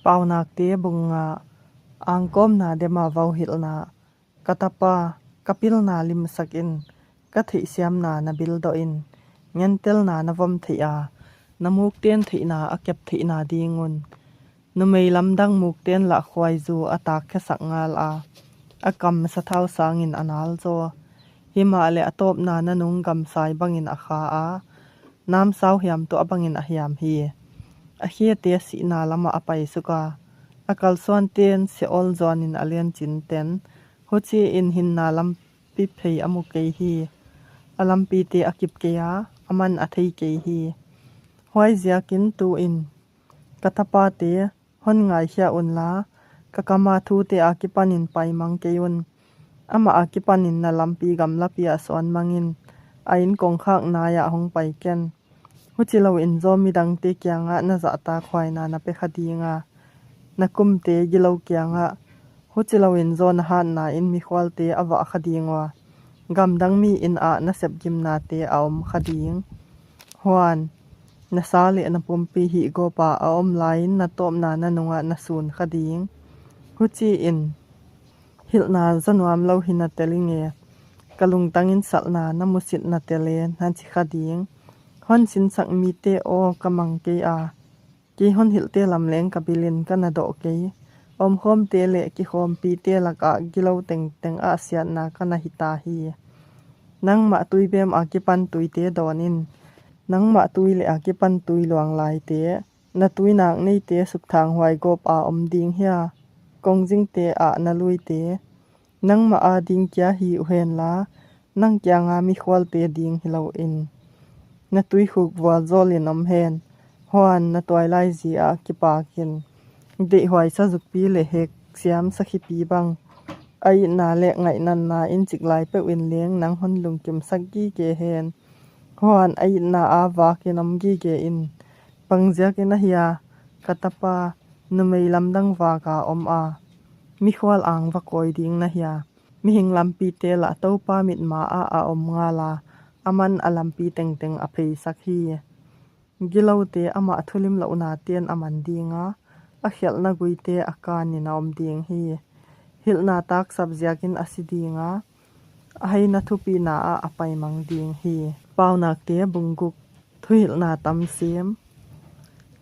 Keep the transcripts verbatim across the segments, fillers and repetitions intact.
Paunakte bung nga. Angkawmna dema vohilhna. Ka tapa, ka pilna limsak in, ka theihsiamna na bildawh in, ngentelna na vom theih a, na mukten theihna a kep theihna dingun. Numei lamdang mukten lah khuaizu a takkhiasak ngal a, a kam sathau sangin a nalzaw. Himah le a tawpna na nung gamsai bangin a kha a, namsau hiam tuah bangin a hiam hi. A khiate sihna lamah a paisuk a, a kalsuanten Seol zuanin a lencin ten, huci in hinna lampi phei a mu kei hi. A lampite a kip kei a, a man a thei kei hi. Huaiziakin tu-in, ka tapate, hon ngaikhia unla, ka kama thute a kipanin paimang kei un. Amah a kipanin na lampi gamlapi ah suanmangin, a inn kongkhak nai-ah hong pai ken. Huci loin zaw midangte kiangah na zahtak huaina na pia kha dinga, na kumte gilo kiangah, huci loin zaw na hatna in mikhualte a vah kha ding ua, gamdang mi inn ah na sepgimnate a om kha ding. Huan, na sa le na pumpi hih gawpa a om lai-in na tawpna na nungah na sun kha ding. Huci in, hilhna zanuam lo hi na tel i nge, ka lungtangin salhna na musit na tel e na ci kha ding. Hon sinsak mite aw ka mang kei a, kei hon hilhte lamleng ka bilin ka na dawh kei. Omkhawmte le kikhawmpite lakah gilo tengteng ah siatna ka na hita hi. Nangmah tuibem a kipan tuite dawn in, nangmah tui le a kipan tui luang laite, na tuinak neite sukthang huai gawp a om ding hia, kongzingte ah na luite, nangmah a ding kia hi uh henla, nang kianga mikhualte ding hi loin, na tuikhuk vualzawlin om hen. Huan na tuailai zi ah kipakin, deihhuai sazukpi le hek siam sakhipi bang, a itna le ngaihnatna in ciklai peuh in leng nang hon lungkimsak gige hen. Huan a itna a vakin om gige in, bangziakin ahia, ka tapa, numei lamdang vaka om a, mikhual ang va kawi ding na hia, mihing lampite lah Topa mitma ah a om ngala, a man a lampi tengteng a pheisak hi. Gilote amah thulim lohna ten a man dinga, a khialhna guite a kanin a om ding hi. Hilhna taksap ziakin a si dinga, a heina thupina ah a paimang ding hi. Paunakte bung guk. Thuhilhna tamsim.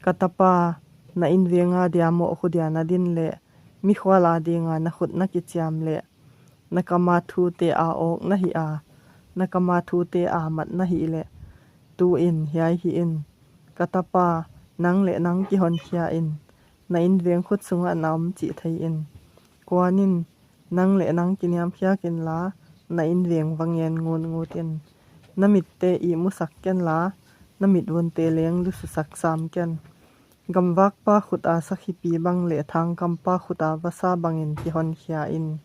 Ka tapa, na innvenga dia mawh khudia na din le, mikhual a dinga na khut na kiciam le, na kama thute a awk na hih a, na kama thute a mat na hih le, tu-in hiai hih in, ka tapa, nang le nang kihonkhia in, na innveng khut sungah na om cih thei in. Kuan in, nang le nang kiniamkhiak inla, na innveng va ngen ngutngut in. Na mitte ihmusak kenla, na mitvunte leng lususak sam ken. Gamvakpa khuta sakhipi bang le thangkampa khuta vasa bangin kihonkhia in.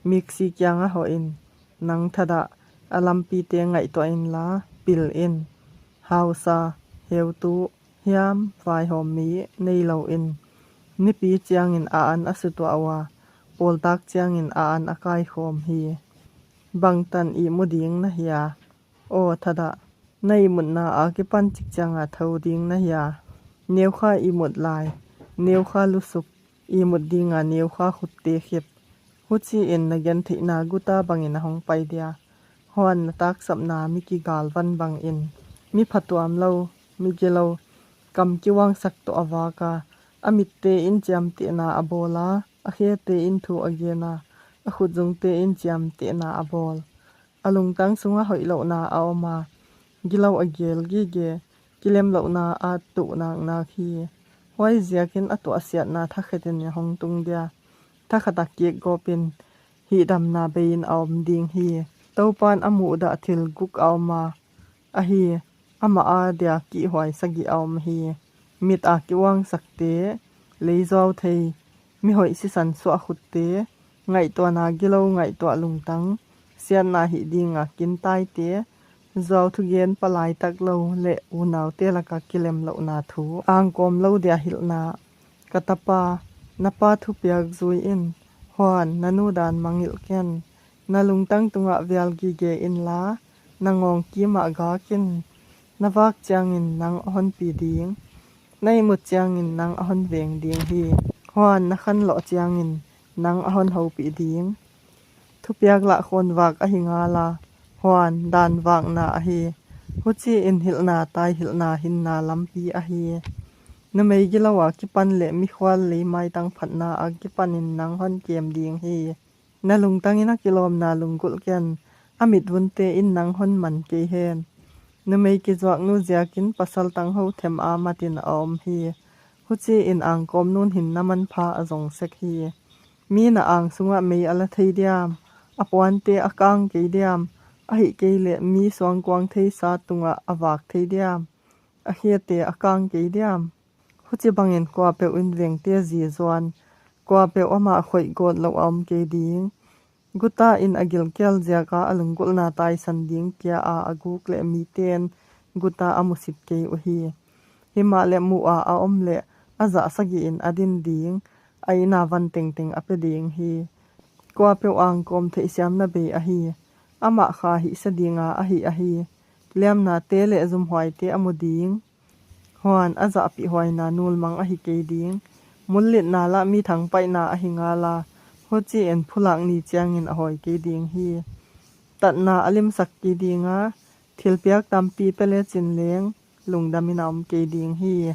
Miksi kiangah hoh in, nang thadah, a lampite ngaihtuah inla, pil in. Hausa, heutu, hiam, vaihawm mi nei loin, nipi ciangin a an a sutuah uh a, pawltak ciangin a an a kaikhawm hi. Bangtan ihmu ding na hia? Aw thadah, na ihmutna a kipan cikcianga tho ding na hia? Neukha ihmut lai, neukha lusuk, ihmut dinga neukha khutte khip. Huci in na gentheihna guta bangin a hong pai dia. Huan na taksapna mi kigalvan bangin, mi phatuam lo, mi gilo, kam kiuangsak tawh a vaka, a mitte in ciamtehna a bawla, a khete in thu a gena, a khutzungte in ciamtehna a bawl. A lungtang sungah hoih lohna a oma, gilo a gel gige, kilem lohna a tuh naknak hi. Huaiziakin a tuahsiatna thakhatin a hong tung dia. Thakhat a kikgawpin, hihdamna bei-in a om ding hi. Topan a muhdah thil guk a oma, ahi, amah a dia kihhuai sagih a om hi. Mit a kiuangsakte, leizuau thei, mihoih sisan suah khutte, ngaihtuahna gilo ngaihtuah lungtang, siatna hih dinga kintaite, zuau thugen palaitak lo le unaute laka kilem lohna thu. Angkawm lo dia hilhna. Ka tapa, na pa thupiak zui in, huan na nu dan mangilh ken. Na lungtang tungah vial gige inla, na ngawng kimah gak in. Na vak ciangin nang a honpi ding, na ihmut ciangin nang a honveng ding hi. Huan na khanlawh ciangin nang a hon hopih ding. Thupiak lah khuanvak ahi ngala, huan danvakna ahi. Huci-in hilhna taihilhna hinna lampi ahi. Numei gilo a kipan le mikhual lei maitang phatna a kipanin nang hon kem ding hi. Na lungtangin a kilawmna lunggulh ken, a mitvunte in nang hon man kei hen. Numei kizuaknu ziakin pasal tangho them a matin a om hi. Huci-in angkawmnun hin na manpha a zong sek hi. Mi na ang sungah mei a la thei diam? A puante a kang kei diam? Ahih kei leh mi suangkuang theisa tungah a vak thei diam? A khiate a kang kei diam? Huci bangin kuapeuh in vengte zi zuan, kuapeuh amah khoih gawt loh a om kei ding. Guta in a gilkial ziaka a lunggulhna taisan ding kia a a guk le miten guta a musit kei uh hi. Himah le muh a a om le a zah sagih in a din ding, a ina van tengteng a pia ding hi. Kuapeuh angkawm theihsiamna bei ahi. Amah kha hihsa dinga ahi ahi. Liamnate le zumhuaite a mu ding. Huan a zahpih huaina nulmang ahi kei ding. Mullitna lah mi thangpaihna ahi ngala, huci-in phulak ni ciangin a hawi kei ding hi. Tatna a limsak kei dinga, thilpiak tampi pia lecin leng lungdamin a om kei ding hi.